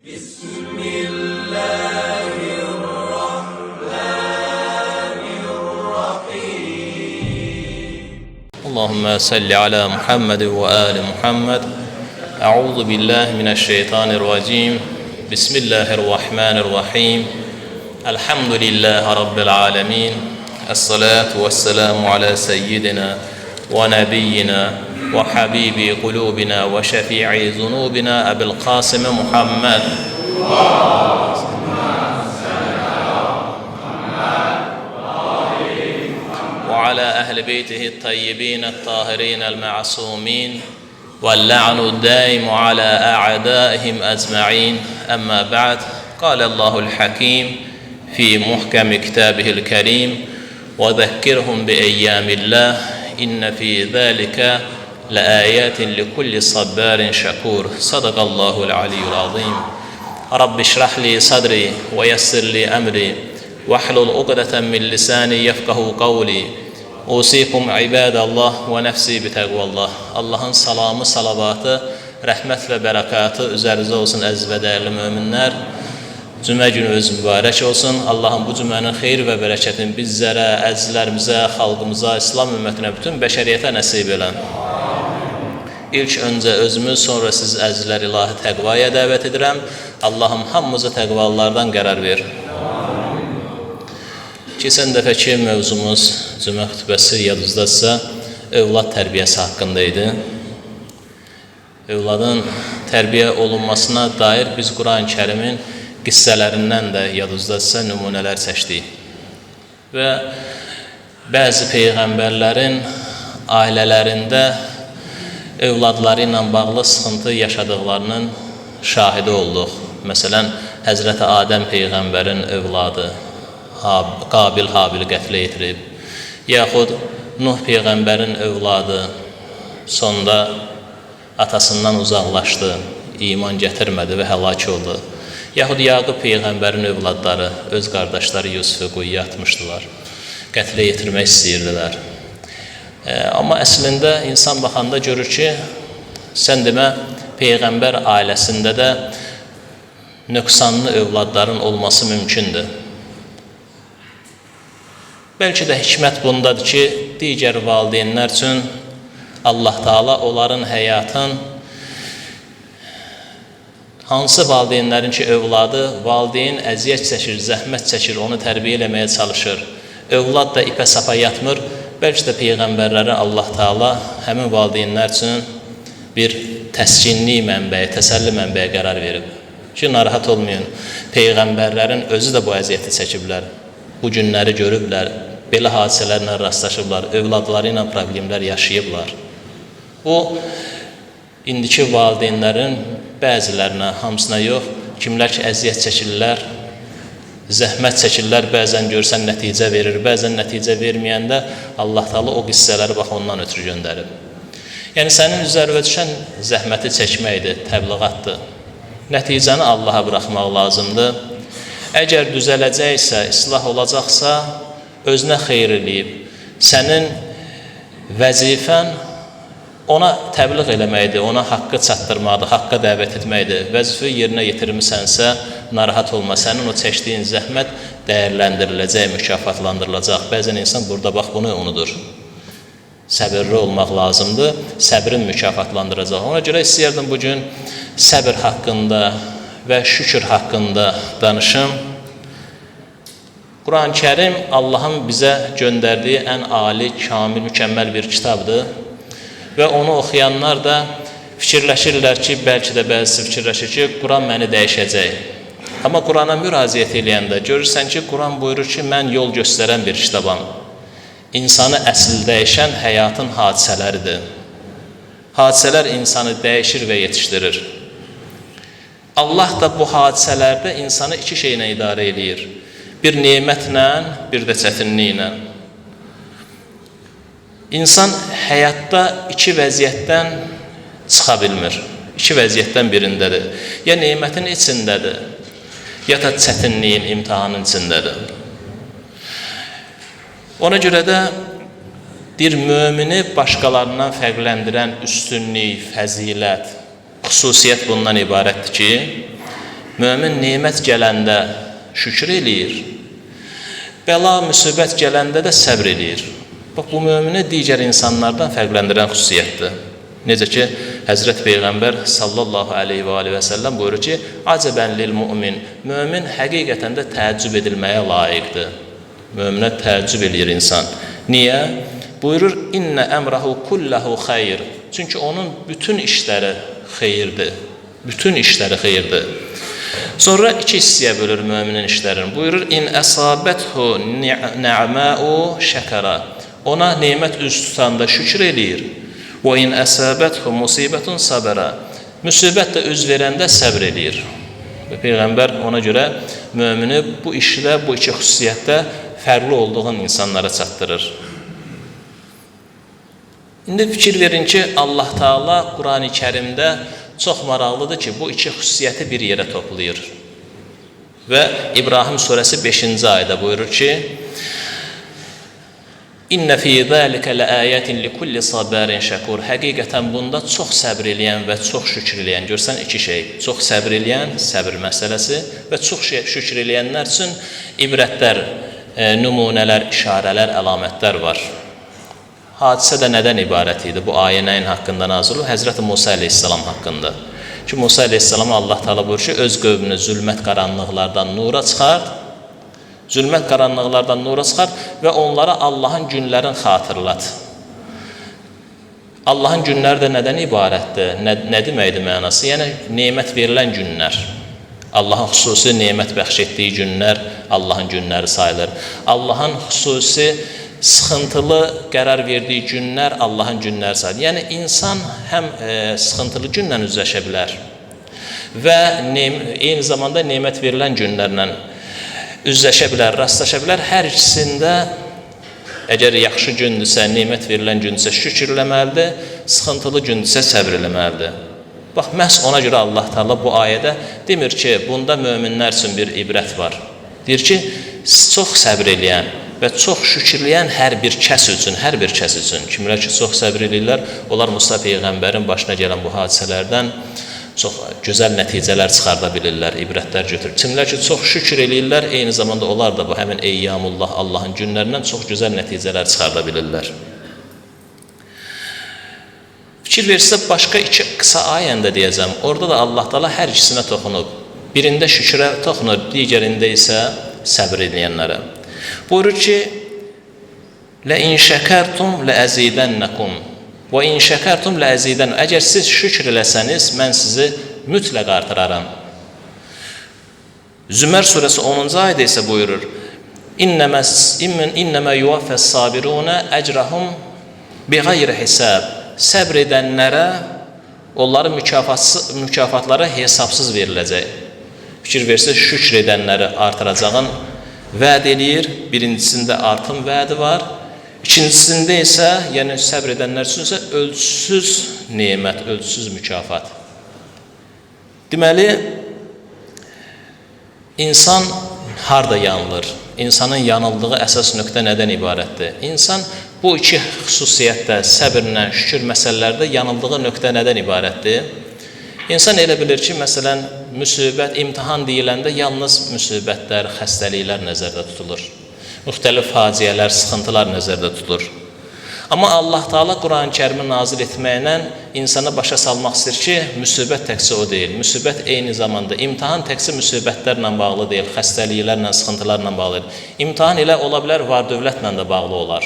Bismillahirrahmanirrahim. Allahümme salli ala Muhammed ve ali Muhammed. Euzu billahi mineşşeytanirracim. Bismillahirrahmanirrahim. Elhamdülillahi Rabbil alemin. Esselatu vesselamu ala seyyidina ve nebiyyina ve habibi kulubina ve şefii zunubina Ebil Kasım Muhammed. وعلى أهل بيته الطيبين الطاهرين المعصومين واللعن الدائم على أعدائهم أجمعين. أما بعد، قال الله الحكيم في محكم كتابه الكريم: وذكرهم بأيام الله إن في ذلك لآيات لكل صبار شكور. صدق الله العلي العظيم. رب اشرح لي صدري ويسر لي أمري واحلل عقدة من لساني يفقه قولي. Usikum ibadallah və nəfsi bitəqvallah. Allahın salamı, salavatı, rəhmət və bərəkatı üzərinizə olsun əziz və dəyərli möminlər. Cümə gününüz mübarək olsun. Allahın bu cümənin xeyir və bərəkətini bizlərə, əzizlərimizə, xalqımıza, İslam ümmətinə, bütün bəşəriyyətə nəsib elə. İlk öncə özümüz, sonra siz əzizlər ilahi təqvaya dəvət edirəm. Allahım hamımızı təqvalardan qərar ver. Keçən dəfəki mövzumuz cümə xütbəsi yadınızdadırsa, övlad tərbiyəsi haqqında idi. Övladın tərbiyə olunmasına dair biz Quran-ı Kərimin qissələrindən də yadınızdadırsa nümunələr seçdik. Və bəzi peyğəmbərlərin ailələrində övladları ilə bağlı sıxıntı yaşadıqlarının şahidi olduq. Məsələn, Həzrəti Adəm peyğəmbərin övladı Qabil Habil qətlə yetirib, yaxud Nuh peyğəmbərin övladı sonda atasından uzaqlaşdı, iman gətirmədi və həlak oldu. Yaxud Yaqub peyğəmbərin övladları, öz qardaşları Yusufu quyuya atmışdılar, qətlə yetirmək istəyirdilər. Amma əslində insan baxanda görür ki, sən demə, peyğəmbər ailəsində də nöqsanlı övladların olması mümkündür. Bəlkə də hikmət bundadır ki, digər valideynlər üçün Allah Teala onların həyatın, hansı valideynlərin ki, övladı, valideyn əziyyət çəkir, zəhmət çəkir, onu tərbiyə eləməyə çalışır. Övlad da ipə sapa yatmır. Bəlkə də peyğəmbərlərə Allah Teala həmin valideynlər üçün bir təskinlik mənbəyi, təsəlli mənbəyi qərar verib. Ki, narahat olmayın, peyğəmbərlərin özü də bu əziyyəti çəkiblər. Bu günləri görüblər, belə hadisələrlə rastlaşıblar, övladları ilə problemlər yaşayıblar. Bu, indiki valideynlərin bəzilərinə, hamısına yox, kimlər ki, əziyyət çəkirlər, zəhmət çəkirlər, bəzən görsən nəticə verir, bəzən nəticə verməyəndə Allah Teala o qissələri bax ondan ötürü göndərib. Yəni, sənin üzərinə düşən zəhməti çəkməkdir, təbliğatdır. Nəticəni Allaha buraxmaq lazımdır. Əgər düzələcəksə, islah olacaqsa, özünə xeyir eləyib. Sənin vəzifən ona təbliğ eləməkdir, ona haqqı çatdırmaqdır, haqqa dəvət etməkdir. Vəzifə yerinə yetirmisənsə, narahat olma. Sənin o çəkdiyin zəhmət dəyərləndiriləcək, mükafatlandırılacaq. Bəzən insan burada bax bunu unudur. Səbirli olmaq lazımdır, səbrin mükafatlandıracaq. Ona görə istəyərdim bugün səbir haqqında və şükür haqqında danışım. Quran-ı Kərim Allahın bizə göndərdiyi ən ali, kamil, mükəmməl bir kitabdır. Və onu oxuyanlar da fikirləşirlər ki, bəlkə də bəzisi fikirləşir ki, Quran məni dəyişəcək. Amma Qurana müraciət eləyəndə görürsən ki, Quran buyurur ki, mən yol göstərən bir kitabam. İnsanı əsl dəyişən həyatın hadisələridir. Hadisələr insanı dəyişir və yetişdirir. Allah da bu hadisələrdə insanı iki şeylə idarə eləyir. Bir nemətlə, bir də çətinliklə. İnsan həyatda iki vəziyyətdən çıxa bilmir. İki vəziyyətdən birindədir. Ya nemətin içindədir, ya da çətinliyin, imtahanın içindədir. Ona görə də bir mümini başqalarından fərqləndirən üstünlük, fəzilət, xüsusiyyət bundan ibarətdir ki, Mömin nemət gələndə şükür eləyir, bəla, müsibət gələndə də səbr eləyir. Bax, bu mömini digər insanlardan fərqləndirən xüsusiyyətdir. Necə ki, Həzrət Peyğəmbər sallallahu aleyhi və aleyhi və səlləm buyurur ki, acəbən lil mümin, mömin həqiqətən də təəccüb edilməyə layiqdir. Möminə təəccüb eləyir insan. Niyə? Buyurur, innə əmrəhu kulləhu xeyr. Çünki onun bütün işləri xeyirdir. Bütün işləri xeyirdir. Sonra iki hissəyə bölür müminin işlərini. Buyurur, in əsabəthu nə'məu şəkara. Ona nemət üz tutanda şükür eləyir. Və in əsabəthu musibətun sabara. Müsibət də üz verəndə səbr eləyir. Və Peyğəmbər ona görə mümini bu işdə, bu iki xüsusiyyətdə fərqli olduğunu insanlara çatdırır. İndi fikir verin ki, Allah Teala Qurani Kərimdə çox maraqlıdır ki, bu iki xüsusiyyəti bir yerə toplayır. Və İbrahim surəsi 5-ci ayədə buyurur ki, İnnə fī zəlikə ləayətin likulli sabərin şəkur. Həqiqətən bunda çox səbr eləyən və çox şükür eləyən, görsən iki şey, çox səbr eləyən, səbr məsələsi və çox şükür eləyənlər üçün ibrətlər, nümunələr, işarələr, əlamətlər var. Hadisə də nədən ibarət idi? Bu ayə nəyin haqqında nazil olur? Həzrəti Musa əleyhissalam haqqında. Ki, Musa əleyhissalama Allah Teala buyurur ki, öz qövmünü zülmət qaranlıqlardan nura çıxart, zülmət qaranlıqlardan nura çıxart və onlara Allahın günlərini xatırlat. Allahın günləri də nədən ibarətdir? Nə deməkdir mənası? Yəni, nemət verilən günlər. Allahın xüsusi nemət bəxş etdiyi günlər Allahın günləri sayılır. Allahın xüsusi sıxıntılı qərar verdiyi günlər Allahın günləri sayılır. Yəni, insan həm sıxıntılı günlə üzləşə bilər və eyni zamanda nemət verilən günlərlə üzləşə bilər, rastlaşa bilər. Hər ikisində əgər yaxşı gündürsə, nemət verilən gündürsə şükür eləməlidir, sıxıntılı gündürsə səbr eləməlidir. Bax, məhz ona görə Allah Teala bu ayədə demir ki, bunda möminlər üçün bir ibrət var. Deyir ki, çox səbr eləyən və çox şükürləyən hər bir kəs üçün, hər bir kəs üçün. Kimlər ki, çox səbr eləyirlər, onlar Musa Peyğəmbərin başına gələn bu hadisələrdən çox gözəl nəticələr çıxarda bilirlər, ibrətlər götürür. Kimlər ki, çox şükür eləyirlər, eyni zamanda onlar da bu həmin Eyyamullah, Allahın günlərindən çox gözəl nəticələr çıxarda bilirlər. Fikir versə, başqa iki qısa ayəni də deyəcəm. Orada da Allah Teala hər ikisinə toxunub. Birində şükürə toxunur, digərində isə səbr eləyənlərə. Buyurur ki, Lə in şəkərtum ləəzidənləkum və in şəkərtum ləəzidənləkum. Əgər siz şükür eləsəniz, mən sizi mütləq artıraram. Zümer surəsi 10-cu ayədə isə buyurur, İnnəmə yuvaffəs sabirunə əcrahum biğayri hisab. Səbr edənlərə onların mükafatları hesabsız veriləcək. Fikir versə, şükür edənləri artıracağın vəd eləyir. Birincisində artım vədi var. İkincisində isə, yəni səbr edənlər üçün isə ölçüsüz nemət, ölçüsüz mükafat. Deməli, insan harda yanılır? İnsanın yanıldığı əsas nöqtə nədən ibarətdir? İnsan bu iki xüsusiyyətdə, səbirlə, şükür məsələlərdə yanıldığı nöqtə nədən ibarətdir? İnsan elə bilir ki, məsələn, müsibət, imtahan deyiləndə yalnız müsibətlər, xəstəliklər nəzərdə tutulur. Müxtəlif faciələr, sıxıntılar nəzərdə tutulur. Amma Allah Teala Quran-ı Kərimi nazil etməklə insana başa salmaq istəyir ki, müsibət təkcə o deyil. Müsibət eyni zamanda, imtahan təkcə müsibətlərlə bağlı deyil, xəstəliklərlə, sıxıntılarla bağlı deyil. İmtahan elə ola bilər, var dövlətlə də bağlı olar.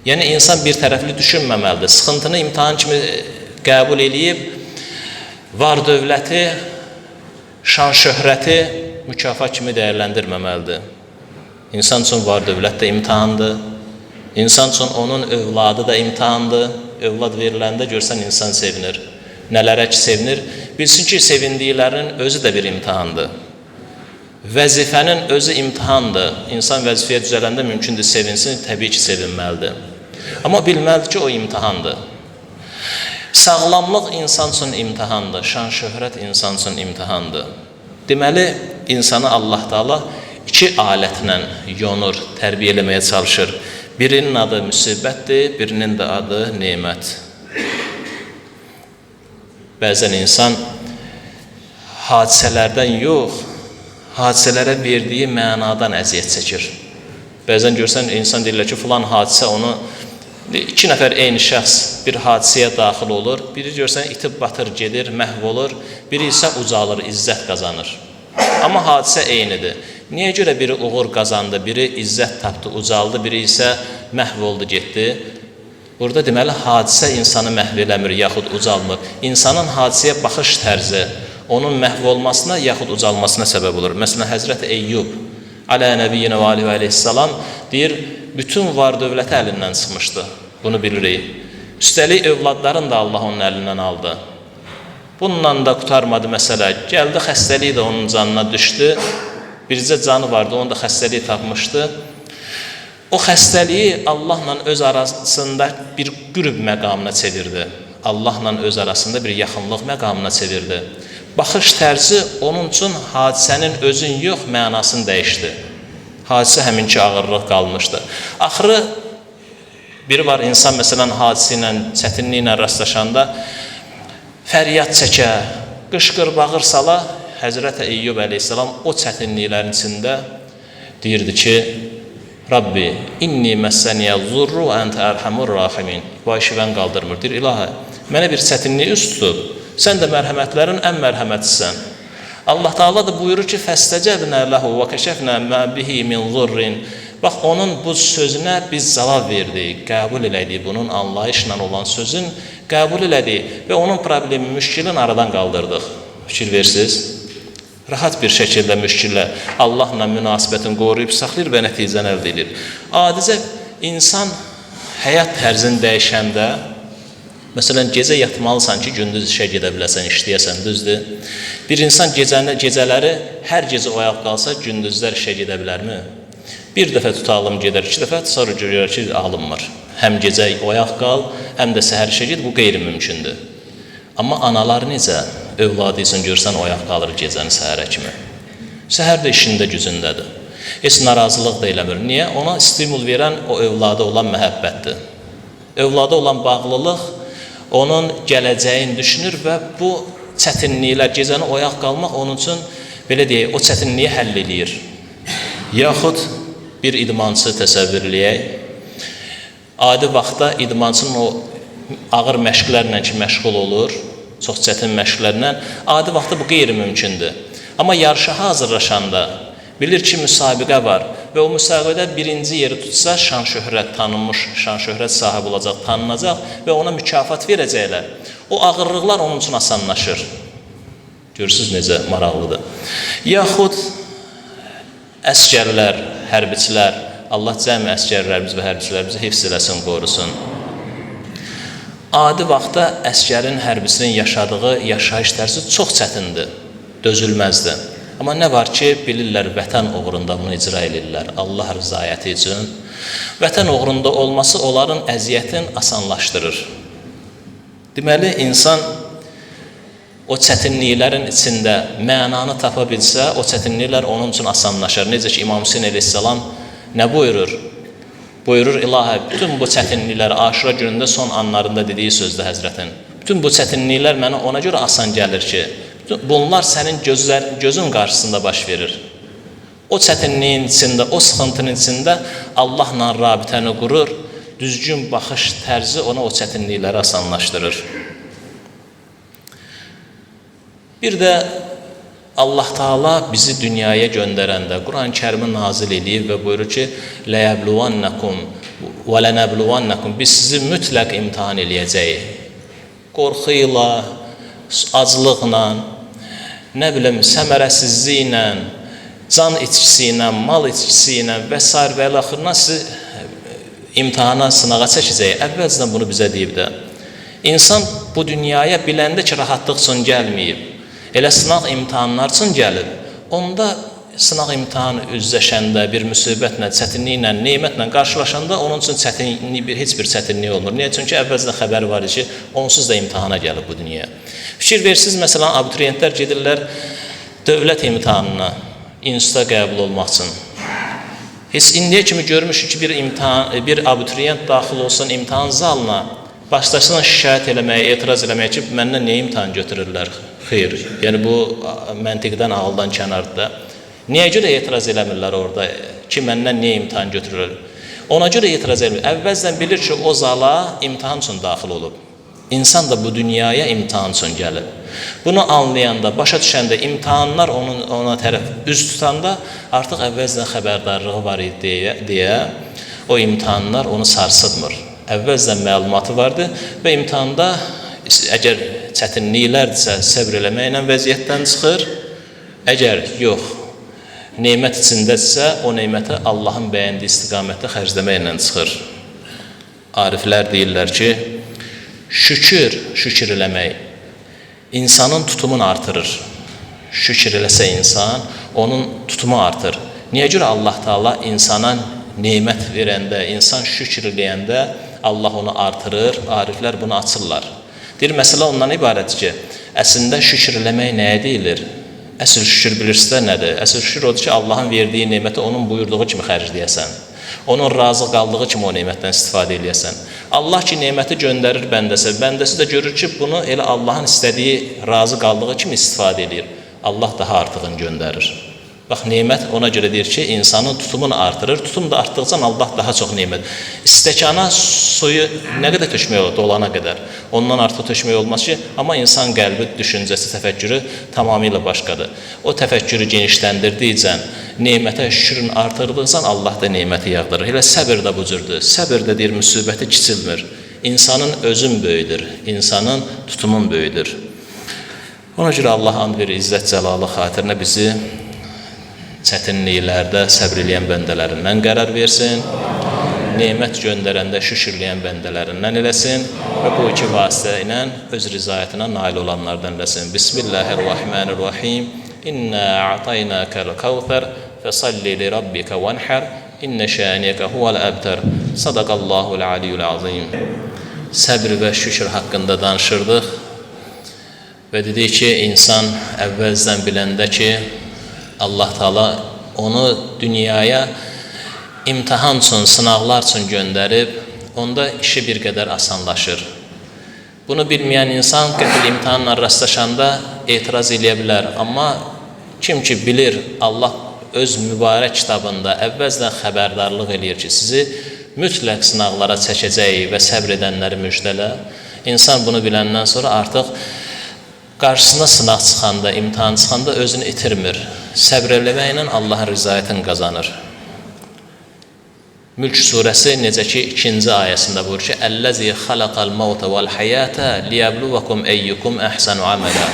Yəni, insan bir tərəfli düşünməməlidir. Sıxıntını imtahan kimi qəbul eləyib, var dövləti, şan şöhrəti mükafat kimi dəyərləndirməməlidir. İnsan üçün var dövlət də imtahandır. İnsan üçün onun övladı da imtahandır. Övlad veriləndə görsən insan sevinir. Nələrə ki sevinir? Bilsin ki, sevindiklərinin özü də bir imtahandır. Vəzifənin özü imtahandır. İnsan vəzifəyə düzələndə mümkündür sevinsin, təbii ki sevinməlidir. Amma bilməlidir ki, o imtahandır. Sağlamlıq insan üçün imtahandır, şan şöhrət insan üçün imtahandır. Deməli, insanı Allah Teala iki alətlə yonur, tərbiyə eləməyə çalışır. Birinin adı müsibətdir, birinin də adı nemət. Bəzən insan hadisələrdən yox, hadisələrə verdiyi mənadan əziyyət çəkir. Bəzən görsən, insan deyirlər ki, filan hadisə onu, iki nəfər eyni şəxs bir hadisəyə daxil olur, biri görsən itib batır, gedir, məhv olur, biri isə ucalır, izzət qazanır. Amma hadisə eynidir. Niyə görə biri uğur qazandı, biri izzət tapdı, ucaldı, biri isə məhv oldu, getdi? Burada deməli, hadisə insanı məhv eləmir, yaxud ucalmır. İnsanın hadisəyə baxış tərzi onun məhv olmasına, yaxud ucalmasına səbəb olur. Məsələn, Həzrəti Eyyub alə nəbiyyinə və aleyhi əleyhissalam deyir, bütün var dövləti əlindən çıxmışdı. Bunu bilirik. Üstəlik, övladlarını da Allah onun əlindən aldı. Bununla da qurtarmadı məsələ. Gəldi, xəstəlik də onun canına düşdü. Bircə canı vardı, onu da xəstəlik tapmışdı. O xəstəliyi Allahla öz arasında bir qürb məqamına çevirdi. Allahla öz arasında bir yaxınlıq məqamına çevirdi. Baxış tərzi onun üçün hadisənin özün yox, mənasını dəyişdi. Hadisə həminki ağırlıq qalmışdı. Axırı, biri var insan məsələn hadisə ilə, çətinliklə rastlaşanda fəryad çəkə, qışqır, bağır sala, Həzrəti Eyyub əleyhissalam o çətinliklərin içində deyirdi ki, Rabbi, inni məssəniyə zurru əntə ərhəmur rahimin. Vay şivən qaldırmır. Deyir, İlahə, mənə bir çətinlik üst tutub. Sən də mərhəmətlərin ən mərhəmətisən. Allah Teala da buyurur ki, fəstəcəbnə ləhu və kəşəfnə mə bihi min zurrin. Bax, onun bu sözünə biz cavab verdik, qəbul elədik, bunun anlayışla olan sözün qəbul elədik və onun problemi, müşkilini aradan qaldırdıq. Fikir versiniz? Rahat bir şəkildə müşkillə Allahla münasibətini qoruyub saxlayır və nəticəni əldə edir. Adicə insan həyat tərzini dəyişəndə, məsələn, gecə yatmalısan ki, gündüz işə gedə biləsən, işləyəsən, düzdür? Bir insan gecələri hər gecə oyaq qalsa, gündüzlər işə gedə bilərmi? Bir dəfə tutalım gedər, iki dəfə, sonra görür ki, alınmır. Həm gecə oyaq qal, həm də səhər işə ged, bu qeyri-mümkündür. Amma analar necə? Övladı üçün görsən, oyaq qalır gecəni səhərə kimi. Səhər də işində, gücündədir. Heç narazılıq da eləmir. Niyə? Ona stimul verən o övladı olan məhəbbətdir. Övladı olan bağlılıq onun gələcəyini düşünür və bu çətinliklər, gecəni oyaq qalmaq onun üçün, belə deyək, o çətinliyi həll eləyir. Yaxud bir idmançı təsəvvür eləyək. Adi vaxtda idmançının o ağır məşqlərlə ki, məşğul olur, çox çətin məşqlərlə, adi vaxtda bu qeyri-mümkündür. Amma yarışa hazırlaşanda bilir ki, müsabiqə var və o müsabiqədə birinci yeri tutsa, şan-şöhrət tanınmış, şan-şöhrət sahibi olacaq, tanınacaq və ona mükafat verəcəklər. O ağırlıqlar onun üçün asanlaşır. Görürsünüz necə maraqlıdır. Yaxud əsgərlər, hərbiçilər, Allah cəmi əsgərlərimiz və hərbiçilərimizi hifz eləsin, qorusun. Adi vaxtda əsgərin, hərbisinin yaşadığı yaşayış tərzi çox çətindir, dözülməzdir. Amma nə var ki, bilirlər vətən uğrunda bunu icra edirlər, Allah rızayəti üçün. Vətən uğrunda olması onların əziyyətini asanlaşdırır. Deməli, insan o çətinliklərin içində mənanı tapa bilsə, o çətinliklər onun üçün asanlaşır. Necə ki, İmam Hüseyn əleyhissalam nə buyurur? Buyurur, İlahə, bütün bu çətinliklər Aşura günündə son anlarında dediyi sözdə Həzrətin. Bütün bu çətinliklər mənə ona görə asan gəlir ki, bunlar sənin gözün qarşısında baş verir. O çətinliyin içində, o sıxıntının içində Allahla rabitəni qurur, düzgün baxış tərzi ona o çətinlikləri asanlaşdırır. Bir də Allah Teala bizi dünyaya göndərəndə Quran-ı Kərimi nazil eləyib və buyurur ki, "Ləyəbluvannakum və lənəbluvannakum" biz sizi mütləq imtahan eləyəcəyik. Qorxu ilə, aclıqla, nə bilim, səmərəsizliklə, can içkisi ilə, mal içkisi ilə və sair və ilaxırından sizi imtahana, sınağa çəkəcəyik. Əvvəlcədən bunu bizə deyib də. İnsan bu dünyaya biləndə ki, rahatlıq üçün gəlməyib, elə sınaq imtahanlar üçün gəlib. Onda sınaq imtahanı üzləşəndə, bir müsibətlə, çətinliklə, nemətlə qarşılaşanda onun üçün çətinlik, heç bir çətinlik olmur. Niyə? Çünki əvvəlcədən xəbər var idi ki, onsuz da imtahana gəlib bu dünyaya. Fikir versiniz, məsələn, abituriyentlər gedirlər dövlət imtahanına, instituta qəbul olmaq üçün. Heç indiyə kimi görmüşük ki, bir abituriyent daxil olsun imtahan zalına, Başlasın şikayət eləməyə, etiraz eləməyə ki, məndən niyə imtahan götürürlər? Xeyr. Yəni bu məntiqdən, ağıldan kənardır. Niyə görə etiraz eləmirlər orada ki, məndən niyə imtahan götürürlər? Ona görə etiraz eləmir. Əvvəlcədən bilir ki, o zala imtahan üçün daxil olub. İnsan da bu dünyaya imtahan üçün gəlib. Bunu anlayanda, başa düşəndə, imtahanlar ona tərəf üz tutanda artıq əvvəlcədən xəbərdarlığı var idi deyə o imtahanlar onu sarsıtmır. Əvvəlcədən məlumatı vardı və imtahanda əgər çətinliklərdirsə səbr eləməklə vəziyyətdən çıxır. Əgər yox, nemət içindədirsə o neməti Allahın bəyəndiyi istiqamətdə xərcləməklə çıxır. Ariflər deyirlər ki, şükür eləmək insanın tutumunu artırır. Şükür eləsə insan, onun tutumu artır. Niyə görə Allah Teala insana nemət verəndə, insan şükür eləyəndə Allah onu artırır, ariflər bunu açırlar. Deyir, məsələ ondan ibarətdir ki, əslində şükür eləmək nəyə deyilir? Əsl şükür bilirsə nədir? Əsl şükür odur ki, Allahın verdiyi neməti onun buyurduğu kimi xərcləyəsən. Onun razı qaldığı kimi o nemətdən istifadə eləyəsən. Allah ki, neməti göndərir bəndəsə, bəndəsi də görür ki, bunu elə Allahın istədiyi, razı qaldığı kimi istifadə eləyir. Allah daha artığını göndərir. Bax, nemət ona görə deyir ki, insanın tutumunu artırır. Tutum da artdıqca Allah daha çox nemət. İstəkana suyu nə qədər tökmək olur? Dolana qədər. Ondan artıq tökmək olmaz ki, amma insan qəlbi, düşüncəsi, təfəkkürü tamamilə başqadır. O təfəkkürü genişləndirdikcə, nemətə şükrün artırdıqca Allah da neməti yağdırır. Elə səbir də bu cürdür. Səbir də deyir, müsibəti kiçilmir. İnsanın özün böyüdür, insanın tutumun böyüdür. Ona görə Allah and verir, izzət cəlalı xatirinə bizi çətinliklərdə səbr eləyən bəndələrindən qərar versin, nemət göndərəndə şükür eləyən bəndələrindən eləsin və bu iki vasitə ilə öz rizayətinə nail olanlardan eləsin. Bismillahirrahmanirrahim. İnna a'taynakal kavthər fəsalli li rabbika vanhar inne şaniyeke huvel abtar. Sadaqallahul aliyyul azim. Səbr və şükür haqqında danışırdıq və dedik ki, insan əvvəlcədən biləndə ki, Allah Teala onu dünyaya imtahan üçün, sınaqlar üçün göndərib, onda işi bir qədər asanlaşır. Bunu bilməyən insan qəfil imtahanla rastlaşanda etiraz eləyə bilər. Amma kim ki bilir, Allah öz mübarək kitabında əvvəlcədən xəbərdarlıq eləyir ki, sizi mütləq sınaqlara çəkəcəyik və səbr edənləri müjdələ. İnsan bunu biləndən sonra artıq qarşısına sınaq çıxanda, imtahan çıxanda özünü itirmir. Səbr eləməklə Allahın rizayətini qazanır. Mülk surəsi necə ki 2-ci ayəsində buyurur ki, Əlləzi xalaqal mauta vel hayata liyabluvakum eyyukum əhsanu amala.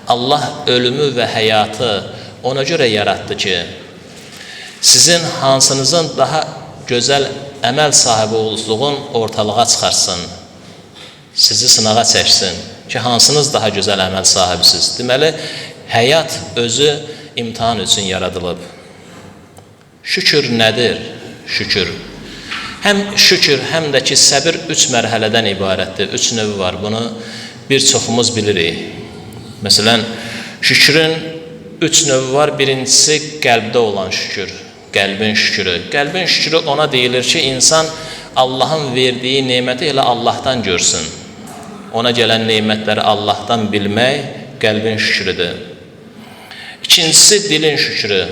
Allah ölümü və həyatı ona görə yaratdı ki, sizin hansınızın daha gözəl əməl sahibi olduğun ortalığa çıxarsın, sizi sınağa çəksin ki, hansınız daha gözəl əməl sahibisiz. Deməli, həyat özü imtahan üçün yaradılıb. Şükür nədir? Şükür. Həm şükür, həm də ki, səbir 3 mərhələdən ibarətdir. 3 növü var. Bunu bir çoxumuz bilirik. Məsələn, şükrün 3 növü var. Birincisi qəlbdə olan şükür, qəlbin şükrü. Qəlbin şükrü ona deyilir ki, insan Allahın verdiyi neməti elə Allahdan görsün. Ona gələn nemətləri Allahdan bilmək qəlbin şükrüdür. İkincisi dilin şükrü.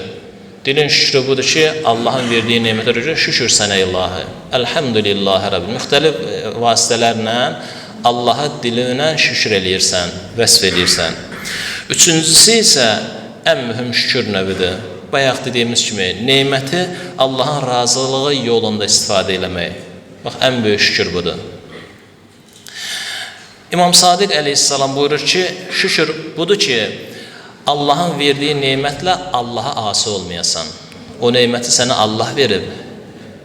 Dilin şükrü budur ki, Allahın verdiyi nemətlərə görə şükür sənə ilahi. Elhamdülillahi Rabbil. Müxtəlif vasitələrlə Allaha dilinə şükür eləyirsən, vəsf eləyirsən. Üçüncüsü isə ən mühüm şükür növüdür. Bayaq dediyimiz kimi, neməti Allahın razılığı yolunda istifadə eləmək. Bax, ən böyük şükür budur. İmam Sadiq əleyhissalam buyurur ki, şükür budur ki, Allahın verdiyi nemətlə Allaha asi olmayasan. O neməti sənə Allah verib.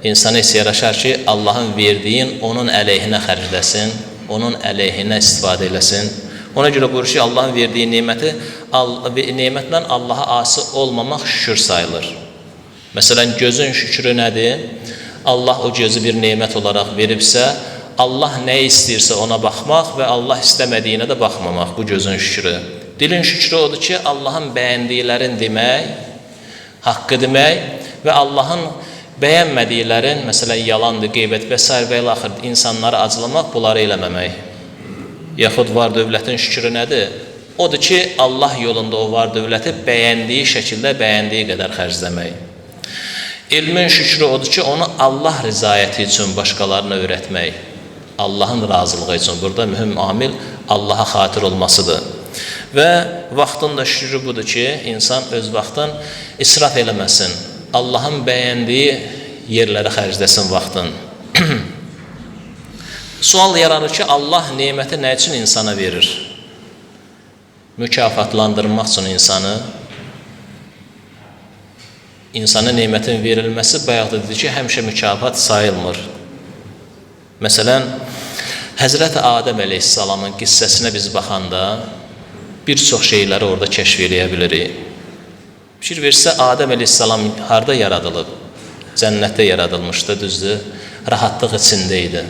İnsana isə yaraşar ki, Allahın verdiyin onun əleyhinə xərcləsin, onun əleyhinə istifadə eləsin. Ona görə buyurur ki, Allahın verdiyi neməti, nemətlə Allaha asi olmamaq şükür sayılır. Məsələn, gözün şükrü nədir? Allah o gözü bir nemət olaraq veribsə, Allah nə istəyirsə ona baxmaq və Allah istəmədiyinə də baxmamaq, bu gözün şükrü. Dilin şükrü odur ki, Allahın bəyəndiklərini demək, haqqı demək və Allahın Bəyənmədiklərin, məsələn, yalandır, qeybət və s. və ilaxır insanları acılamaq, bunları eləməmək. Yaxud var dövlətin şükrü nədir? Odur ki, Allah yolunda o var dövləti bəyəndiyi şəkildə, bəyəndiyi qədər xərcləmək. Elmin şükrü odur ki, onu Allah rizayəti üçün başqalarına öyrətmək. Allahın razılığı üçün. Burada mühüm amil Allaha xatir olmasıdır. Və vaxtın da şükrü budur ki, insan öz vaxtın israf eləməsin. Allahın bəyəndiyi yerlərə xərcləsin vaxtın. Sual yaranır ki, Allah neməti nə üçün insana verir? Mükafatlandırmaq üçün insanı. İnsana nemətin verilməsi bayaq da dedi ki, həmişə mükafat sayılmır. Məsələn, Həzrəti Adəm əleyhissalamın qissəsinə biz baxanda bir çox şeyləri orada kəşf eləyə bilirik. Fikir versə, Adəm əleyhissalam harda yaradılıb? Cənnətdə yaradılmışdı, düzdür? Rahatlıq içində idi.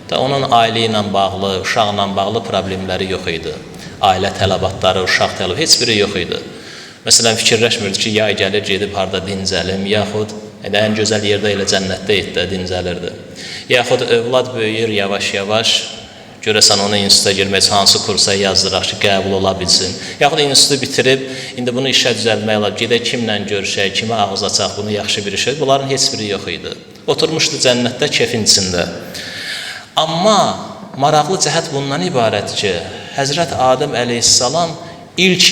Da onun ailə ilə bağlı, uşaqla bağlı problemləri yox idi. Ailə tələbatları, uşaq tələbatları, heç biri yox idi. Məsələn, fikirləşmirdi ki, yay gəlir, gedib harda dincəlim, yaxud ən gözəl yerdə elə cənnətdə idi də, dincəlirdi. Yaxud övlad böyüyür yavaş-yavaş, görəsən onu instituta girmək, hansı kursa yazdıraq ki, qəbul ola bilsin. Yaxud institutu bitirib, indi bunu işə düzəltmək olar, gedək kimlə görüşək, kimə ağız açaq, bunu yaxşı bir işə. Bunların heç biri yox idi. Oturmuşdu cənnətdə, kefin içində. Amma maraqlı cəhət bundan ibarətdir ki, Həzrət Adəm əleyhissalam ilk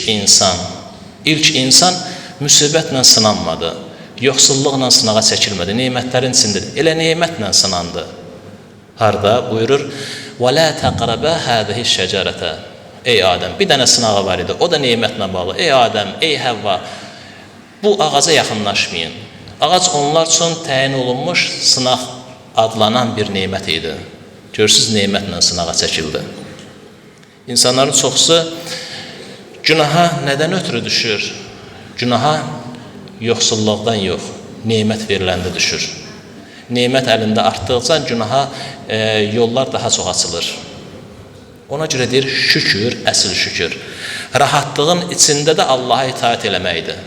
insan müsibətlə sınanmadı, yoxsulluqla sınağa çəkilmədi, nemətlərin içindədir. Elə nemətlə sınandı. Harda? Buyurur, وَلَا تَقْرَبَا هَذِهِ الشَّجَرَةَ. Ey Adəm, bir dənə sınağı var idi, o da nemətlə bağlı. Ey Adəm, ey Həvva, bu ağaca yaxınlaşmayın. Ağac onlar üçün təyin olunmuş sınaq adlanan bir nemət idi. Görürsünüz, nemətlə sınağa çəkildi. İnsanların çoxusu günaha nədən ötürü düşür? Günaha yoxsulluqdan yox, nemət veriləndə düşür. Nemət əlində artdıqca günaha yollar daha çox açılır. Ona görə deyir, şükür, əsl şükür. Rahatlığın içində də Allaha itaat eləməkdir.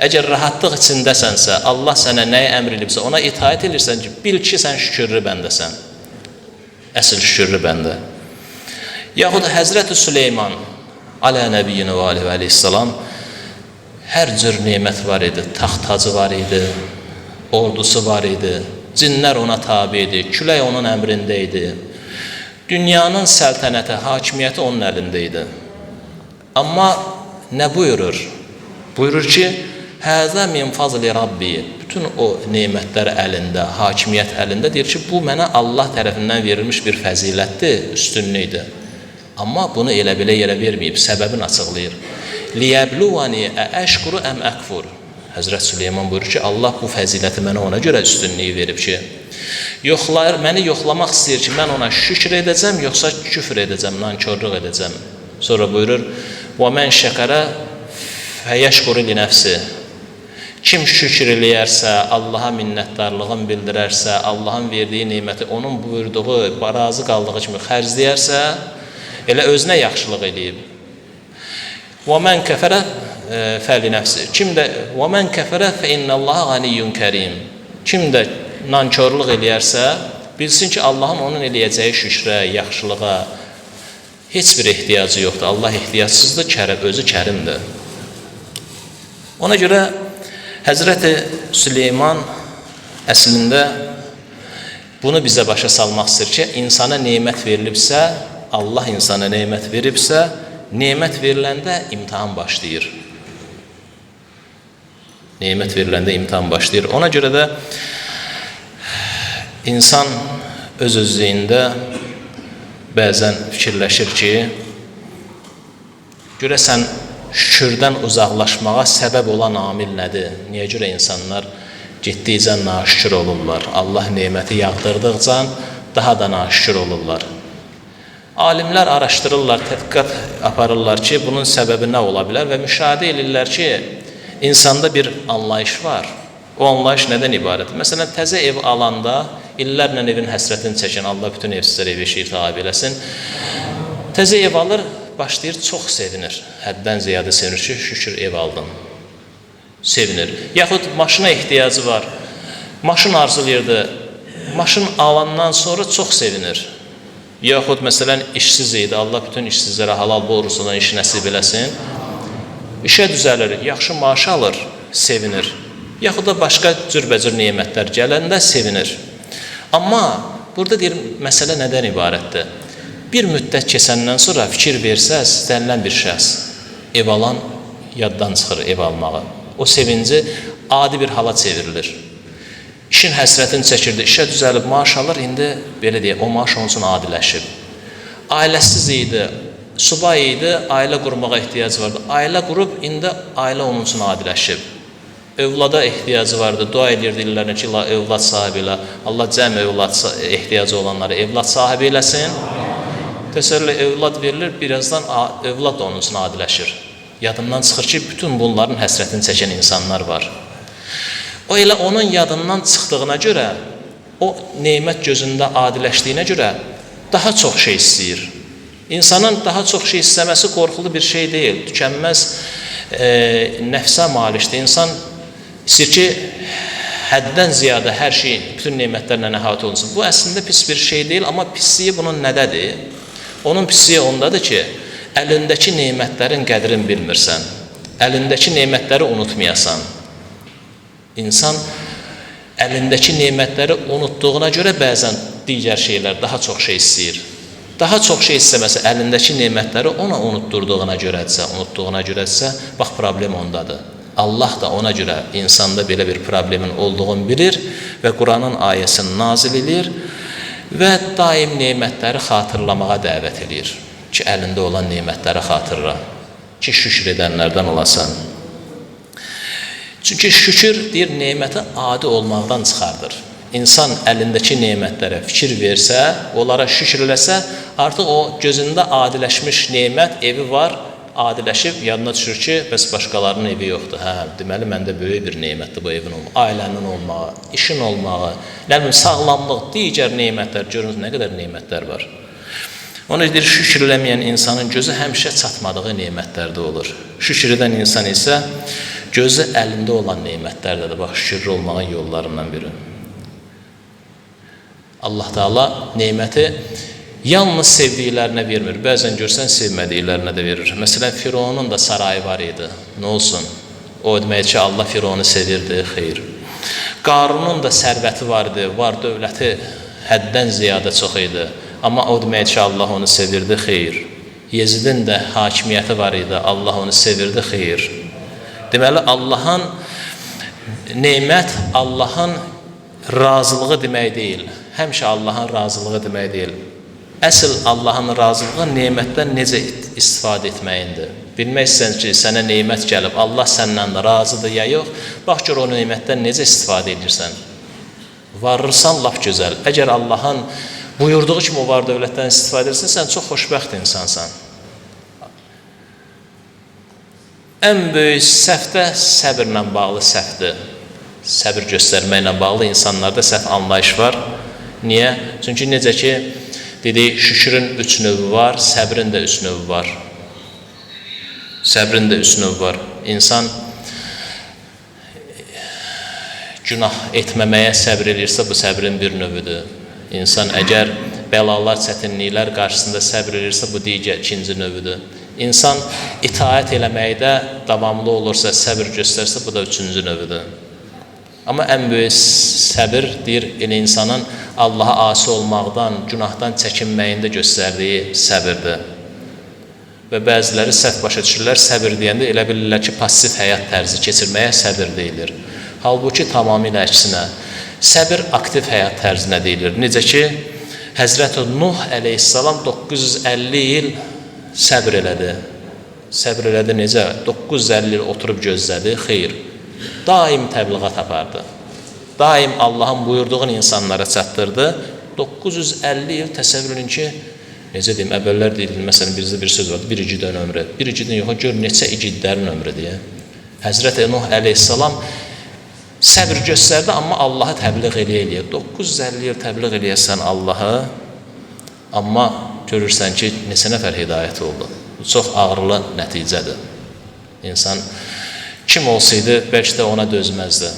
Əgər rahatlıq içindəsənsə, Allah sənə nəyi əmr edibsə, ona itaat edirsən ki, bil ki, sən şükürlü bəndəsən. Əsl şükürlü bəndə. Yaxud Həzrəti Süleyman, alə nəbiyyini və aleyhi əleyhissalam, hər cür nemət var idi, taxt-tacı var idi, ordusu var idi, cinlər ona tabi idi, külək onun əmrində idi. Dünyanın səltənəti, hakimiyyəti onun əlində idi. Amma nə buyurur? Buyurur ki, Həzə min fazli Rabbi. Bütün o nemətlər əlində, hakimiyyət əlində deyir ki, bu mənə Allah tərəfindən verilmiş bir fəzilətdir, üstünlükdür. Amma bunu elə belə yerə verməyib, səbəbini açıqlayır. Liyəbluvani əşkuru əm əkfur. Həzrət Süleyman buyurur ki, Allah bu fəziləti mənə ona görə üstünlüyü verib ki, məni yoxlamaq istəyir ki, mən ona şükür edəcəm, yoxsa küfr edəcəm, nankörlük edəcəm. Sonra buyurur, və mən şəkərə fəyəşkuru li nəfsi. Kim şükür eləyərsə, Allaha minnətdarlığını bildirərsə, Allahın verdiyi neməti onun buyurduğu, razı qaldığı kimi xərcləyərsə, elə özünə yaxşılıq eləyib. Və mən kəfərə fəli nəfsi. Kim də və mən kəfərə fə innallaha ganiyyun kərim. Kim də nankörlük eləyərsə, bilsin ki, Allahın onun eləyəcəyi şükrə, yaxşılığa heç bir ehtiyacı yoxdur. Allah ehtiyacsızdır, kərəm, özü kərimdir. Ona görə Həzrəti Süleyman əslində bunu bizə başa salmaq istəyir ki, insana nemət verilibsə, Allah insana nemət veribsə, nemət veriləndə imtahan başlayır. Nemət veriləndə imtahan başlayır. Ona görə də insan öz-özlüyündə bəzən fikirləşir ki, görəsən şükürdən uzaqlaşmağa səbəb olan amil nədir? Niyə görə insanlar getdikcə naşükür olurlar? Allah neməti yağdırdıqca daha da naşükür olurlar. Alimlər araşdırırlar, tədqiqat aparırlar ki, bunun səbəbi nə ola bilər və müşahidə edirlər ki, insanda bir anlayış var. O anlayış nədən ibarətdir? Məsələn, təzə ev alanda illərlə evin həsrətini çəkən, Allah bütün evsizlərə ev eşiyi tabi eləsin. Təzə ev alır, başlayır, çox sevinir. Həddən ziyadə sevinir ki, şükür ev aldım. Sevinir. Yaxud maşına ehtiyacı var. Maşın arzulayırdı. Maşın alandan sonra çox sevinir. Yaxud məsələn işsiz idi. Allah bütün işsizlərə halal bol rızqdan iş nəsib eləsin. İşə düzəlir, yaxşı maaş alır, sevinir. Yaxud da başqa cürbəcür nemətlər gələndə sevinir. Amma burada deyir, məsələ nədən ibarətdir? Bir müddət keçəndən sonra fikir versəz, istənilən bir şəxs ev alan yaddan çıxır ev almağı. O sevinci adi bir hala çevrilir. İşin həsrətini çəkirdi, işə düzəlib maaş alır, indi belə deyək, o maaş onun üçün adiləşib. Ailəsiz idi, subay idi, ailə qurmağa ehtiyacı vardı. Ailə qurub, indi ailə onun üçün adiləşib. Övlada ehtiyacı vardı, dua edirdi illərinə ki, övlad sahibi elə, Allah cəm övlad ehtiyacı olanları evlad sahibi eləsin. Təsəvvürlə övlad verilir, birazdan övlad da onun üçün adiləşir. Yadından çıxır ki, bütün bunların həsrətini çəkən insanlar var. O elə onun yadından çıxdığına görə, o nemət gözündə adiləşdiyinə görə daha çox şey istəyir. İnsanın daha çox şey istəməsi qorxulu bir şey deyil, tükənməz nəfsə malikdir. İnsan istəyir ki, həddən ziyadə hər şey, bütün nemətlərlə əhatə olunsun. Bu əslində pis bir şey deyil, amma pisliyi bunun nədədir? Onun pisliyi ondadır ki, əlindəki nemətlərin qədrini bilmirsən, əlindəki nemətləri unutmayasan. İnsan əlindəki nemətləri unutduğuna görə bəzən digər şeylər daha çox şey istəyir. Daha çox şey istəməsi əlindəki nemətləri ona unutturduğuna görədirsə, unutduğuna görədirsə, bax problem ondadır. Allah da ona görə insanda belə bir problemin olduğunu bilir və Quranın ayəsini nazil edir və daim nemətləri xatırlamağa dəvət edir ki, əlində olan nemətləri xatırla, ki, şükür edənlərdən olasan. Çünki şükür, deyir, neməti adi olmaqdan çıxardır. İnsan əlindəki nemətlərə fikir versə, onlara şükür eləsə, artıq o gözündə adiləşmiş nemət, evi var, adiləşib, yadına düşür ki, bəs başqalarının evi yoxdur. Hə, deməli, məndə böyük bir nemətdir bu evin olmağı, ailənin olmağı, işin olmağı, nə bilim, sağlamlıq, digər nemətlər, görünüz nə qədər nemətlər var. Ona deyir, şükür eləməyən insanın gözü həmişə çatmadığı nemətlərdə olur. Şükür edən insan isə gözü əlində olan nemətlərdədir. Bax, şükürlü olmağın yollarından biri. Allah Teala neməti yalnız sevdiklərinə vermir. Bəzən görsən, sevmədiklərinə də verir. Məsələn, Fironun da sarayı var idi. Nə olsun? O demək ki, Allah Fironu sevirdi, xeyr. Qarunun da sərvəti var idi, var dövləti həddən ziyadə çox idi. Amma o demək ki, Allah onu sevirdi, xeyr. Yezidin də hakimiyyəti var idi, Allah onu sevirdi, xeyr. Deməli, Allahın nemət, Allahın razılığı demək deyil. Həmişə Allahın razılığı demək deyil. Əsl Allahın razılığı nemətdən necə istifadə etməyindir. Bilmək istəyirsən ki, sənə nemət gəlib, Allah səndən də razıdır ya yox, bax gör o nemətdən necə istifadə edirsən. Varırsan, lap gözəl. Əgər Allahın buyurduğu kimi o var dövlətdən istifadə edirsən, sən çox xoşbəxt insansan. Ən böyük səhv də səbirlə bağlı səhvdir. Səbir göstərməklə bağlı insanlarda səhv anlayış var. Niyə? Çünki necə ki, dedik, şükrün üç növü var, səbrin də üç növü var. Səbrin də üç növü var. İnsan günah etməməyə səbr eləyirsə, bu səbrin bir növüdür. İnsan əgər bəlalar, çətinliklər qarşısında səbr eləyirsə, bu digər ikinci növüdür. İnsan itaət eləməkdə davamlı olursa, səbir göstərsə, bu da üçüncü növüdür. Amma ən böyük səbir, deyir, elə insanın Allaha asi olmaqdan, günahdan çəkinməyində göstərdiyi səbirdir. Və bəziləri səhv başa düşürlər, səbir deyəndə elə bilirlər ki, pasiv həyat tərzi keçirməyə səbir deyilir. Halbuki tamamilə əksinə, səbir aktiv həyat tərzinə deyilir. Necə ki, Həzrəti Nuh əleyhissalam 950 il səbr elədi. Səbr elədi necə? 950 il oturub gözlədi, xeyr. Daim təbliğat apardı. Daim Allahın buyurduğunu insanlara çatdırdı. 950 il təsəvvür edin ki, necə deyim, əvvəllər deyilir, məsələn, bizdə bir söz vardı, bir igidin ömrü. Bir igidin yox, gör neçə igidlərin ömrü deyə. Həzrəti Nuh əleyhissalam səbir göstərdi, amma Allahı təbliğ eləyə-eləyə. 950 il təbliğ eləyəsən Allahı, amma görürsən ki, neçə nəfər hidayət oldu. Bu çox ağrılı nəticədir. İnsan kim olsaydı, bəlkə də ona dözməzdi.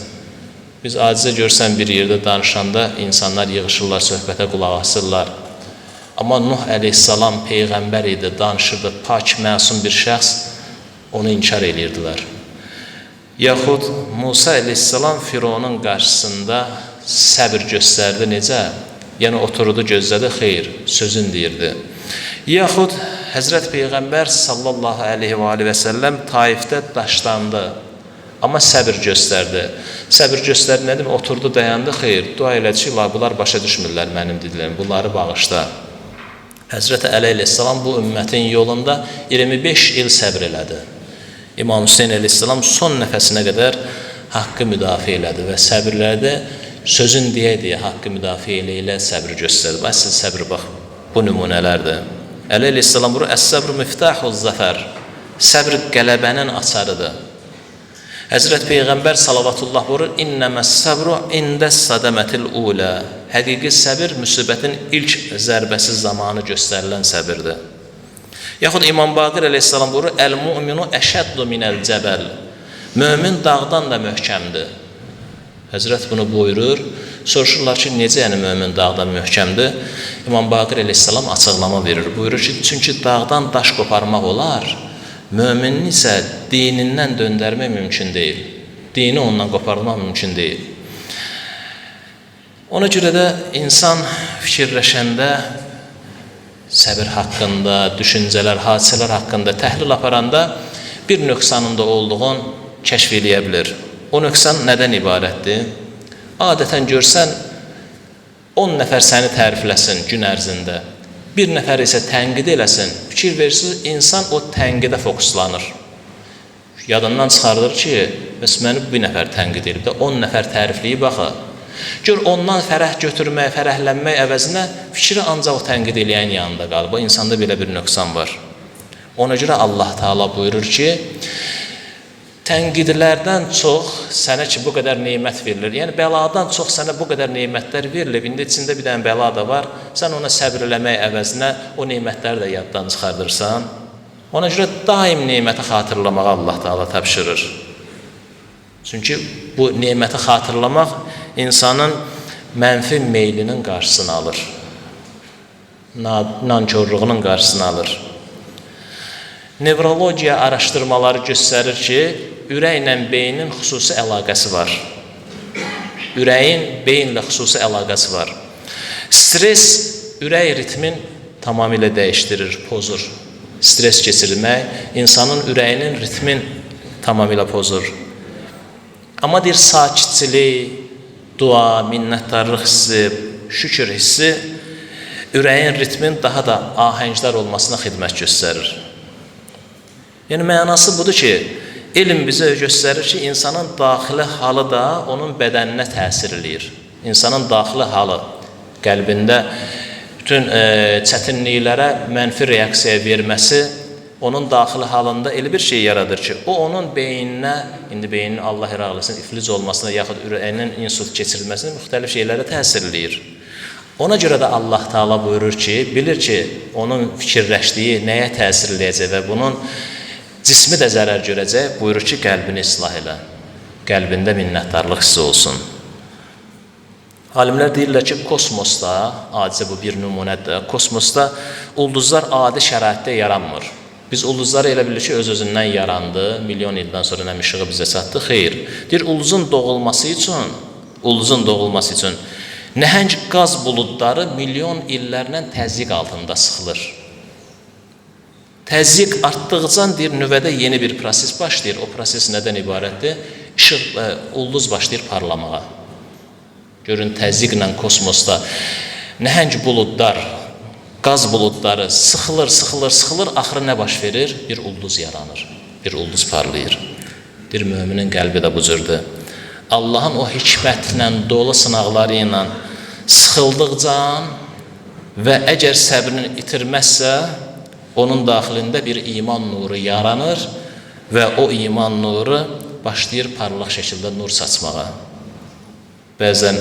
Biz acizə görsən bir yerdə danışanda insanlar yığışırlar, söhbətə qulaq asırlar. Amma Nuh əleyhissalam peyğəmbər idi, danışırdı, pak, məsum bir şəxs, onu inkar edirdilər. Yaxud Musa əleyhissalam Fironun qarşısında səbir göstərdi necə? Yəni oturdu, gözlədi, xeyr, sözün deyirdi. Yaxud Həzrət Peyğəmbər sallallahu əleyhi və alihi və səlləm Taifdə daşlandı. Amma səbir göstərdi. Səbir göstərdi nə demək? Oturdu, dayandı, xeyr, dua elədi ki, bunlar başa düşmürlər mənim dediklərimi, bunları bağışla. Həzrət Əli əleyhissalam bu ümmətin yolunda 25 il səbr elədi. İmam Hüseyn əleyhissalam son nəfəsinə qədər haqqı müdafiə elədi və səbirlədi, sözün deyə-deyə haqqı müdafiə elə-elə səbir göstərdi. Əsl səbir bax, bu nümunələrdir. Əli əleyhissalam buyurur, Əs-səbru miftahuz zəfər. Səbr qələbənin açarıdır. Həzrət Peyğəmbər salavatullah buyurur, İnnəməs-səbru indəs-sadamətil ulə. Həqiqi səbir müsibətin ilk zərbəsi zamanı göstərilən səbirdir. Yaxud İmam Baqir əleyhissalam buyurur, Əl-mu'minu əşəddu minəl cəbəl. Mömin dağdan da möhkəmdir. Həzrət bunu buyurur. Soruşurlar ki, necə yəni mömin dağdan möhkəmdir? İmam Baqir əleyhissalam açıqlama verir. Buyurur ki, çünki dağdan daş qoparmaq olar, möminin isə dinindən döndərmək mümkün deyil. Dini ondan qoparmaq mümkün deyil. Ona görə də insan fikirləşəndə səbir haqqında, düşüncələr, hadisələr haqqında təhlil aparanda bir nöqsanın da olduğunu kəşf eləyə bilər. O nöqsan nədən ibarətdir? Adətən görsən, 10 nəfər səni tərifləsin gün ərzində, bir nəfər isə tənqid eləsin, fikir versiniz, insan o tənqidə fokuslanır. Yadından çıxardır ki, bəs məni bir nəfər tənqid edib də, 10 nəfər tərifləyib axı. Gör, ondan fərəh götürmək, fərəhlənmək əvəzinə fikri ancaq o tənqid eləyən yanında qalıb. O insanda belə bir nöqsan var. Ona görə Allah Teala buyurur ki, tənqidlərdən çox sənə ki, bu qədər nemət verilir. Yəni, bəladan çox sənə bu qədər nemətlər verilib. İndi içində bir dənə bəla da var. Sən ona səbr eləmək əvəzinə o nemətləri də yaddan çıxardırsan. Ona görə daim neməti xatırlamağa Allah Teala tapşırır. Çünki bu neməti xatırlamaq insanın mənfi meylinin qarşısını alır. Nankörlüğünün qarşısını alır. Nevrologiya araşdırmaları göstərir ki, ürəklə beynin xüsusi əlaqəsi var. Ürəyin beyinlə xüsusi əlaqəsi var. Stres ürək ritmin tamamilə dəyişdirir, pozur. Stres keçirmək insanın ürəyinin ritmin tamamilə pozur. Amma deyir, sakitçilik, dua, minnətdarlıq hissi, şükür hissi ürəyin ritmin daha da ahəngdar olmasına xidmət göstərir. Yəni, mənası budur ki, elm bizə göstərir ki, insanın daxili halı da onun bədəninə təsir eləyir. İnsanın daxili halı, qəlbində bütün çətinliklərə mənfi reaksiya verməsi onun daxili halında elə bir şey yaradır ki, o onun beyninə, indi beyninin Allah iraq eləsin, iflic olmasına yaxud ürəyinin insult keçirilməsinə müxtəlif şeylərə təsir eləyir. Ona görə də Allah Teala buyurur ki, bilir ki, onun fikirləşdiyi nəyə təsir eləyəcək və bunun cismi də zərər görəcək, buyurur ki, qəlbini islah elə. Qəlbində minnətdarlıq hissi olsun. Alimlər deyirlər ki, kosmosda, adicə bu bir nümunədir, kosmosda ulduzlar adi şəraitdə yaranmır. Biz ulduzları elə bilirik ki, öz-özündən yarandı, milyon ildən sonra nəm işığı bizə çatdı. Xeyr. Deyir, ulduzun doğulması üçün nəhəng qaz buludları milyon illərlə təzyiq altında sıxılır. Təzyiq artdıqca, deyir, nüvədə yeni bir proses başlayır. O proses nədən ibarətdir? İşıq, ulduz başlayır parlamağa. Görün, təzyiqlə kosmosda nəhəng buludlar, qaz buludları sıxılır, sıxılır, sıxılır, axırı nə baş verir? Bir ulduz yaranır, bir ulduz parlayır. Bir müminin qəlbi də bu cürdür. Allahın o hikmətlə dolu sınaqları ilə sıxıldıqca və əgər səbrini itirməzsə, onun daxilində bir iman nuru yaranır və o iman nuru başlayır parlaq şəkildə nur saçmağa. Bəzən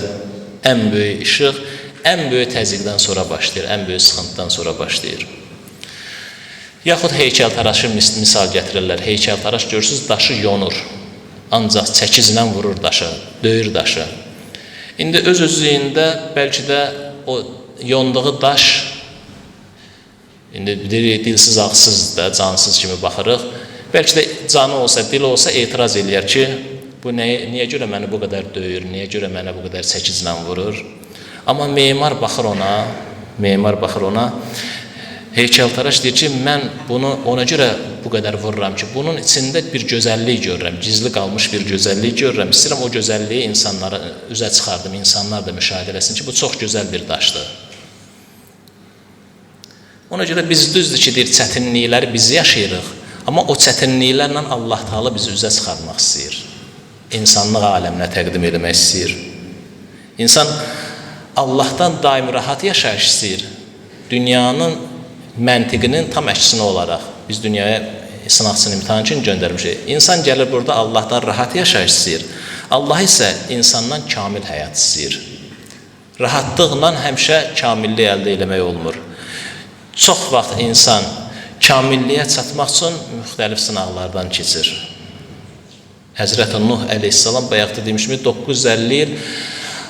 ən böyük işıq, ən böyük təzyiqdən sonra başlayır, ən böyük sıxıntıdan sonra başlayır. Yaxud heykəltaraşı misal gətirirlər. Heykəltaraş görürsünüz, daşı yonur. Ancaq çəkiclə vurur daşa, döyür daşı. İndi öz-özlüyündə bəlkə də o yonduğu daş, indi dilsiz, ağsız da, cansız kimi baxırıq. Bəlkə də canı olsa, dili olsa etiraz eləyər ki, bu niyə görə məni bu qədər döyür, niyə görə mənə bu qədər çəkiclə vurur? Amma memar baxır ona, heykəltaraş deyir ki, mən bunu ona görə bu qədər vururam ki, bunun içində bir gözəllik görürəm, gizli qalmış bir gözəllik görürəm. İstəyirəm o gözəlliyi insanlara üzə çıxardım, insanlar da müşahidə eləsin ki, bu çox gözəl bir daşdır. Ona görə biz düzdür ki, deyir, çətinlikləri biz yaşayırıq, amma o çətinliklərlə Allah Teala bizi üzə çıxarmaq istəyir. İnsanlıq aləminə təqdim etmək istəyir. İnsan Allahdan daim rahat yaşayış istəyir. Dünyanın məntiqinin tam əksinə olaraq biz dünyaya sınaq üçün, imtahan üçün göndərmişik. İnsan gəlir burada Allahdan rahat yaşayış istəyir. Allah isə insandan kamil həyat istəyir. Rahatlıqla həmişə kamillik əldə eləmək olmur. Çox vaxt insan kamilliyə çatmaq üçün müxtəlif sınaqlardan keçir. Həzrəti Nuh əleyhissalam bayaq dediyimiz kimi 950 il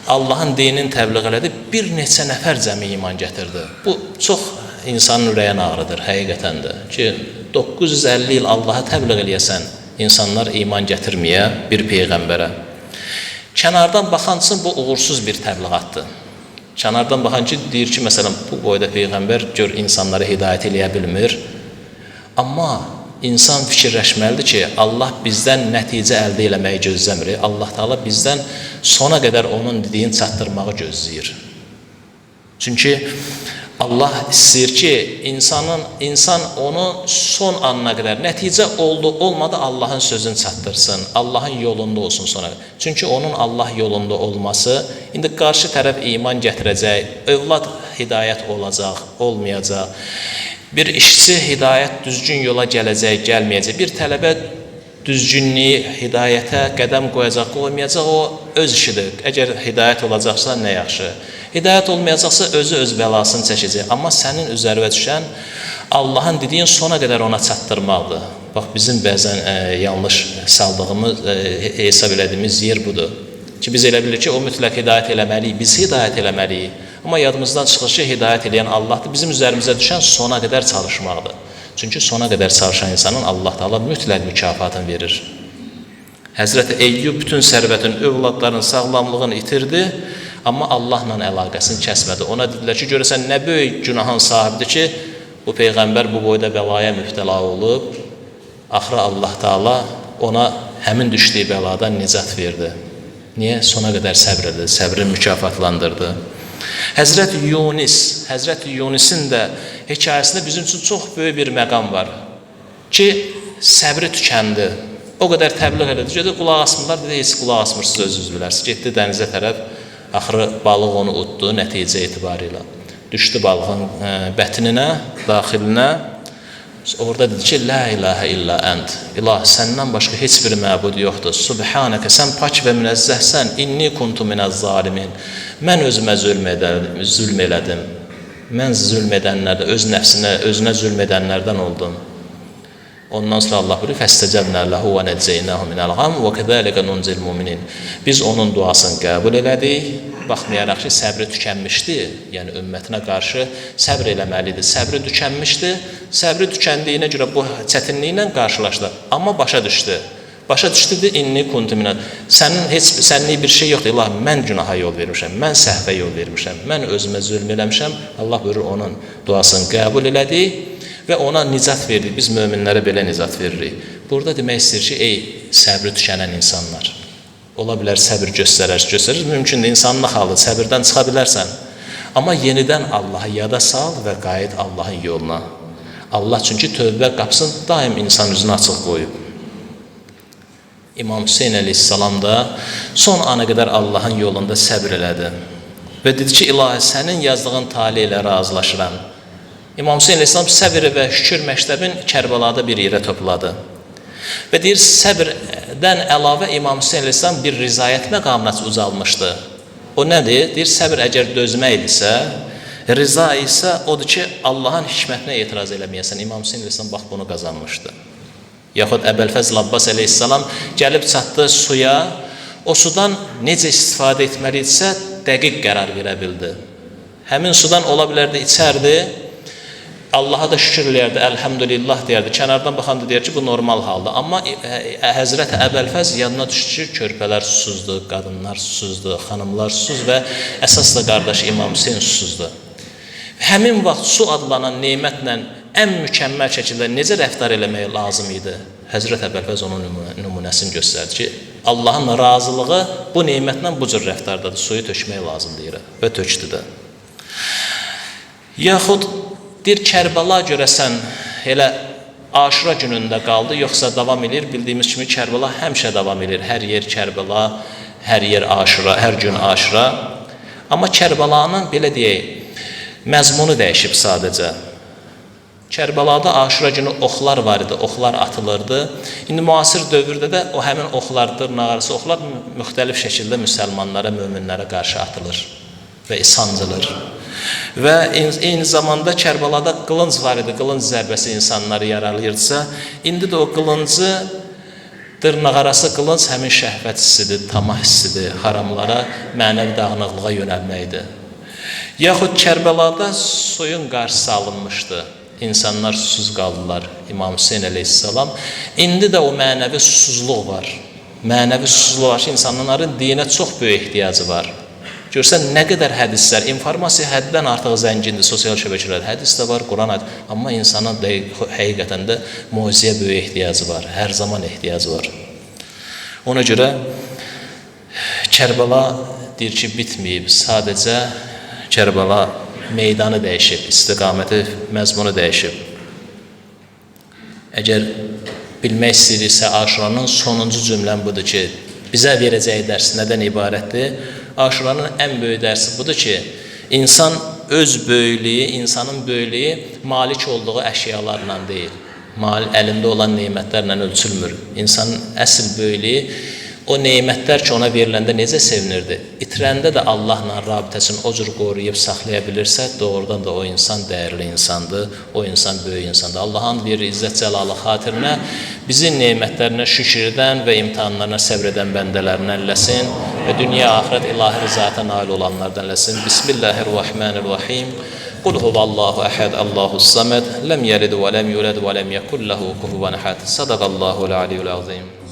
Allahın dinini təbliğ elədi, bir neçə nəfər cəmi iman gətirdi. Bu çox insanın ürəyini ağrıdır, həqiqətən də ki, 950 il Allahı təbliğ eləyəsən, insanlar iman gətirməyə bir peyğəmbərə. Kənardan baxan üçün bu uğursuz bir təbliğatdır. Kənardan baxan ki, deyir ki, məsələn, bu boyda peyğəmbər gör insanları hidayət eləyə bilmir. Amma insan fikirləşməlidir ki, Allah bizdən nəticə əldə eləməyi gözləmir. Allah Teala bizdən sona qədər onun dediyini çatdırmağı gözləyir. Çünki Allah istəyir ki, insan onu son anına qədər, nəticə oldu, olmadı Allahın sözünü çatdırsın, Allahın yolunda olsun sona. Çünki onun Allah yolunda olması, indi qarşı tərəf iman gətirəcək, övlad hidayət olacaq, olmayacaq. Bir işçi hidayət düzgün yola gələcək, gəlməyəcək. Bir tələbə düzgünlüyü, hidayətə qədəm qoyacaq, qoymayacaq, o öz işidir. Əgər hidayət olacaqsa nə yaxşı. Hidayət olmayacaqsa özü öz bəlasını çəkəcək. Amma sənin üzərinə düşən Allahın dediyin sona qədər ona çatdırmaqdır. Bax, bizim bəzən yanlış saldığımız, hesab elədiyimiz yer budur. Ki, biz elə bilirik ki, o mütləq hidayət eləməliyik, biz hidayət eləməliyik. Amma yadımızdan çıxır ki, hidayət eləyən Allahdır. Bizim üzərimizə düşən sona qədər çalışmaqdır. Çünki sona qədər çalışan insanın Allah Teala mütləq mükafatını verir. Həzrəti Eyyub bütün sərvətin, övladların, sağlamlığını itirdi, amma Allahla əlaqəsini kəsmədi. Ona dedilər ki, görəsən nə böyük günahın sahibidir ki, bu peyğəmbər bu boyda bəlaya mübtəla olub. Axıra Allah Teala ona həmin düşdüyü bəladan nicat verdi. Niyə? Sona qədər səbr elədi, səbrini mükafatlandırdı. Həzrət Yunis, Həzrət Yunisin də hekayəsində bizim üçün çox böyük bir məqam var ki, səbri tükəndi. O qədər təbliğ elədi, dedi, qulaq asmırlar, dedi, heç qulaq asmırsınız, özünüz bilərsiniz. Getdi dənizə tərəf, axırı balıq onu utdu nəticə etibarıyla. Düşdü balığın bətininə, daxilinə. Orada dedi ki, La ilahə illə ənd. İlah, səndən başqa heç bir məbud yoxdur. Subhanəkə, sən pak və münəzzəhsən. İnni kuntu minəz zalimin. Mən özümə zülm elədim. Mən zülm edənlərdə, öz nəfsinə, özünə zülm edənlərdən oldum. Ondan sonra Allah buyurur, Fəstəcəbnə ləhu və nəccəynəhu minəl qam və kəzəlikə nuncil müminin. Biz onun duasını qəbul elədik. Baxmayaraq ki, səbri tükənmişdi, yəni ümmətinə qarşı səbr eləməlidir. Səbri tükənmişdi, səbri tükəndiyinə görə bu çətinliklə qarşılaşdı. Amma başa düşdü. Başa düşdü də inni kuntu minə. Sənin heç sənlik bir şey yoxdur. İlahi, mən günaha yol vermişəm, mən səhvə yol vermişəm, mən özümə zülm eləmişəm. Allah buyurur, onun duasını qəbul elədi və ona nicat verdi. Biz möminlərə belə nicat veririk. Burada demək istəyir ki, ey səbri tükənən insanlar. Ola bilər səbir göstərir. Mümkündür, insanlıq halı, səbirdən çıxa bilərsən. Amma yenidən Allahı yada sal və qayıt Allahın yoluna. Allah çünki tövbə qapısını daim insan üzünə açıq qoyub. İmam Hüseyn əleyhissalam da son ana qədər Allahın yolunda səbir elədi. Və dedi ki, ilahi, sənin yazdığın tali ilə razılaşıram. İmam Hüseyn əleyhissalam səbir və şükür məktəbin Kərbəlada bir yerə topladı. Və deyir, səbirdən əlavə İmam Hüseyn əleyhissalam bir rizayət məqamına ucalmışdı. O nədir? Deyir, səbir əgər dözmək idisə, riza isə odur ki, Allahın hikmətinə etiraz eləməyəsən. İmam Hüseyn əleyhissalam bax bunu qazanmışdı. Yaxud Əbəlfəzl Abbas əleyhissalam gəlib çatdı suya, o sudan necə istifadə etməli idisə dəqiq qərar verə bildi. Həmin sudan ola bilərdi, içərdi, Allaha da şükür eləyərdi, əlhəmdülillah deyərdi. Kənardan baxanda deyər ki, bu normal haldır. Amma Həzrət Əbəlfəz yadına düşdü ki, körpələr susuzdur, qadınlar susuzdur, xanımlar susuz və əsas da qardaşı İmam Hüseyn susuzdur. Həmin vaxt su adlanan nemətlə ən mükəmməl şəkildə necə rəftar eləmək lazım idi? Həzrət Əbəlfəz onun nümunəsini göstərdi ki, Allahın razılığı bu nemətlə bu cür rəftardadır, suyu tökmək lazım deyir və tökdü də. Yaxud deyir, Kərbəla görəsən elə Aşura günündə qaldı, yoxsa davam edir? Bildiyimiz kimi Kərbəla həmişə davam edir. Hər yer Kərbəla, hər yer Aşura, hər gün Aşura. Amma Kərbəlanın, belə deyək, məzmunu dəyişib sadəcə. Kərbəlada Aşura günü oxlar var idi, oxlar atılırdı. İndi müasir dövrdə də o həmin oxlar, dırnaqarası oxlar müxtəlif şəkildə müsəlmanlara, möminlərə qarşı atılır və sancılır. Və eyni zamanda Kərbəlada qılınc var idi, qılınc zərbəsi insanları yaralayırdısa, indi də o qılıncı, dırnaqarası qılınc həmin şəhvət hissidir, tamah hissidir, haramlara, mənəvi dağınıqlığa yönəlməkdir. Yaxud Kərbəlada suyun qarşısı alınmışdı. İnsanlar susuz qaldılar, İmam Hüseyn əleyhissalam. İndi də o mənəvi susuzluq var. Mənəvi susuzluq var ki, insanların dinə çox böyük ehtiyacı var. Görsən, nə qədər hədislər, informasiya həddən artıq zəngindir sosial şəbəkələrdə. Hədis də var, Quran hədis. Amma insanın həqiqətən də moizəyə böyük ehtiyacı var. Hər zaman ehtiyacı var. Ona görə Kərbəla deyir ki, bitməyib. Sadəcə Kərbəla meydanı dəyişib, istiqaməti, məzmunu dəyişib. Əgər bilmək istəyiriksə, Aşuranın sonuncu cümləm budur ki, bizə verəcəyi dərs nədən ibarətdir? Aşuranın ən böyük dərsi budur ki, insan öz böyüklüyü, insanın böyüklüyü malik olduğu əşyalarla deyil, əlində olan nemətlərlə ölçülmür. İnsanın əsl böyüklüyü o nemətlər ki, ona veriləndə necə sevinirdi? İtirəndə də Allahla rabitəsini o cür qoruyub saxlaya bilirsə, doğrudan da o insan dəyərli insandır, o insan böyük insandır. Allahın verir izzət cəlalı xatirinə bizi nemətlərinə şükür edən və imtahanlarına səbr edən bəndələrindən eləsin və dünya axirət ilahi rızayata nail olanlardan eləsin. Bismillahirrahmanirrahim. Qul huvallahu əhəd, Allahu saməd, ləm yəlid və ləm yulad və ləm yəkun ləhu kufuvan əhəd. Sadaqallahu al-aliyyul azim.